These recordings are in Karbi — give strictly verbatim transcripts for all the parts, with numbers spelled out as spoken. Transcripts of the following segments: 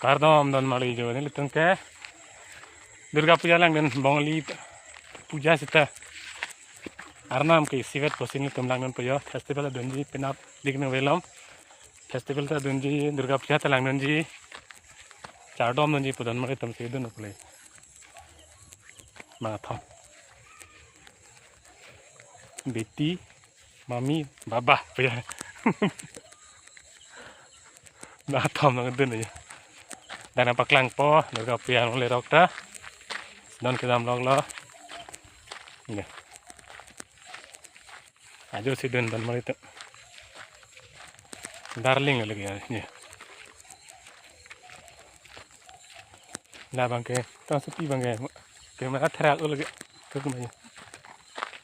Kardom donmarli jo, nelitum ke Durga Puja langdun, Bongali Puja seta. Arnam ke isivet pusi nelitum langdunpo jo, festival dunji penap dik nang velom. Festival ta dunji, Durga Puja ta langdunji. Chardom dunji pu donmarli atum si dun pule. Mangthom. Beti, mami, baba, pu jo. Mangthom nangdun aja. Dak nangpaklangpo, Durga Puja nanglerok ta. Non kedam loklo. Nge. Ajo si dun donmarli atum. Darling lagi ya. Labang ke, tang sepi abang ke. Camera therak lagi. Tuh kemana?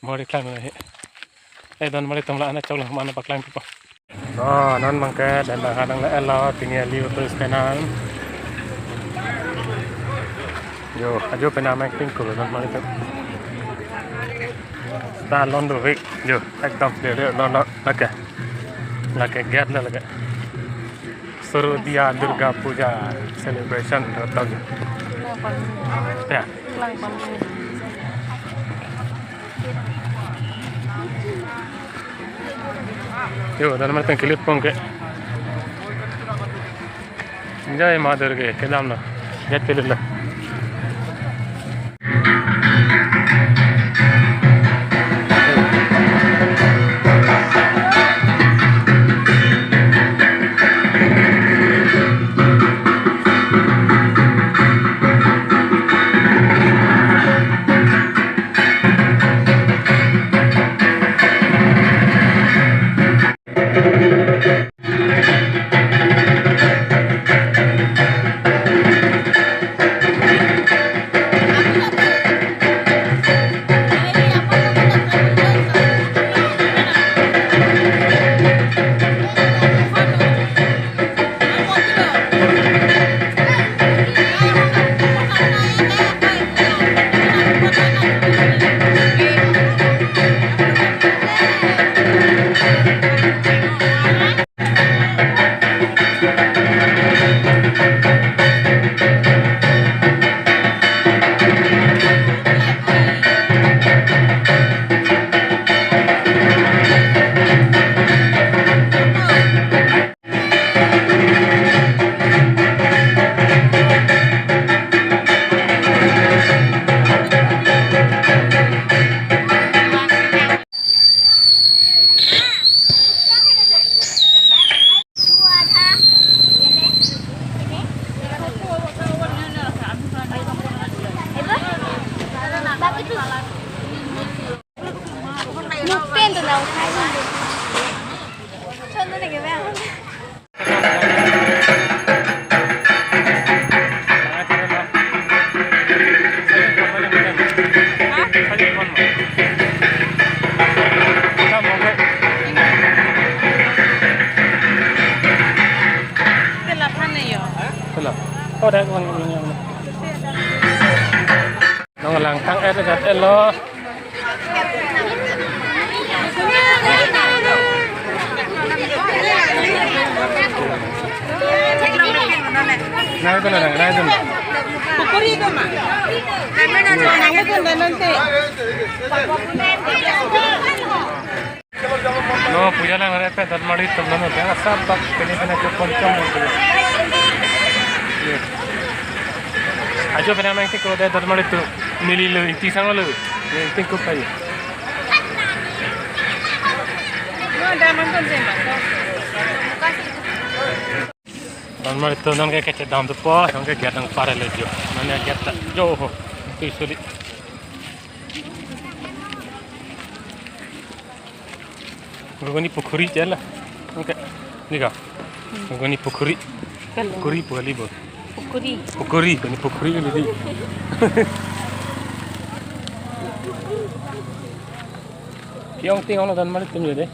Mau diklang lagi. Eh, donmarli atum la-an choklo, mana paklang tuh, Pak. Oh, non abang ke, dan bahan nang la elo, pini ali auto stand an. Jo, ajo penam acting ko donmarli atum. Ta lon dovik, jo, ekdom clear, lon, lon, lake. Lake gate la lake. Sorodia Durga Puja celebration, jo, tau jo. Ya. Jo, donmarli atum kelipon ke. Jai Ma Durga, kedamlo. Jai Tilula. Nonlang tang et gat elo. Nai tu nang, nai tu nang. Pukuri tu ma. Nang tu nanti. No, puja lang re pe, donmarli atum non, dia asap bak, pini pini ke poncong non puja. Ye. Ajo pini main tiko de donmarli atum, neli lo, ingti sang lo, ye, ingti kup aja. No, ada mantan sih, Mas. Donmarli atum non ke kecedam tu po, non ke gate nangpar le jo. Non ya gate ta, jo ho, tu suli. Gogoni pukhuri chala. Oke. Nika. Hmm. Gogoni pukhuri. Kalau Pukhuri pu kali bo. Pukhuri. Pukhuri, gogoni pukhuri kali di. Kiong ting ong donmarli atum ya de.